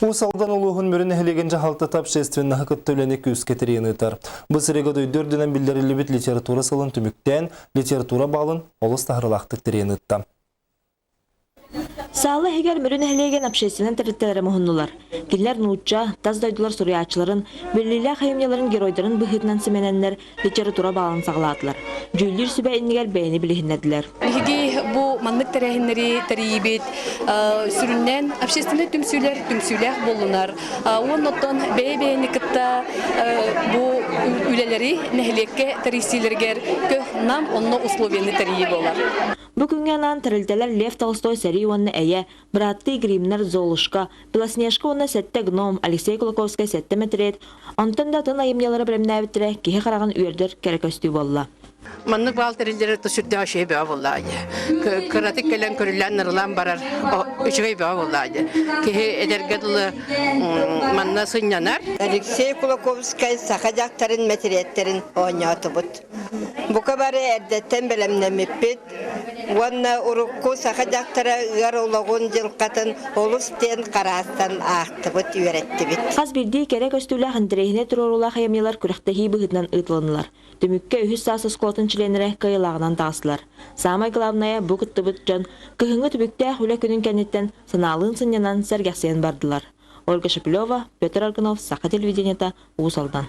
Уус Алдан улууһун Мүрү нэһилиэгин дьаһалтата общественноһы кытта үлэни күүскэ тэрийэн ыытар. Бу сирэгэ дойду үрдүнэн биллэриллибит литература сылын түмүктээн, литература баалын олус таһарылаахтык тэрийэн ыытта. Саала иһигэр Мүрү нэһилиэгин общественнай тэрилтэлэрэ муһуннулар. Кинилэр нуучча, тас дойдулар суруйааччыларын, биллиилээх айымньыларын геройдарын быһыытынан симэнэннэр литература баалын саҕалаатылар. Дьүүллүүр сүбэ иннигэр бэйэни билиһиннэрдилэр. Биһиги бу маннык тэрээһиннэри тэрийиибит сүрүннээн общественнай түмсүүлэр түмсүүлээх буоллунар уонна оттон бэйэ-бэйэни кытта бу үлэлэри нэһилиэккэ тэрийсиилэригэр көх нам онно условияны тэрийии буолар. Бу күҥҥэ анаан тэрилтэлэр Лев Толстой «Сэрии уонна эйэ», бырааттыы Гримнер «Золушка», Белоснежка уонна Сэттэ гном, Алексей Кулаковскай «Сэттэ мэтириэт», онтон да атын айымньылары бэлэмнээбиттэрэ киһи хараҕын үөрдэр кэрэ көстүү буолла. Маннык баал тэриллэрэ сүрдээх үчүгэй бөҕө буоллаҕа дии. Кыратык кэлэн көрүллээн нарылаан барар үчүгэй бөҕө буоллаҕа дии. Киһи эдэргэ дылы манна сынньанар. Алексей Кулаковскай саха дьахтарын мэтириэттэрин оонньоотубут. Бука бары эрдэттэн бэлэмнэммиппит уонна урукку саха дьахтара ыар олоҕун дьылҕатын олус диэн хараастан аахтыбыт, үөрэттибит. Хас биирдии кэрэ көстүүлээх интэриэһинэй туруоруулаах айымньылар күрэхтэһии быһыытынан ыытылыннылар. Түмүккэ үһүс саас оскуолатын чилиэннэрэ кыайыылааҕынан таҕыстылар. Саамай главнайа бу кыттыбыт дьон кыһыҥҥы түбүктээх үлэ күнүн кэнниттэн санаалыын сынньанан сэргэхсийэн бардылар. Ольга Шепелева, Петр Аргунов, Саха телевидениета, Уус Алдан.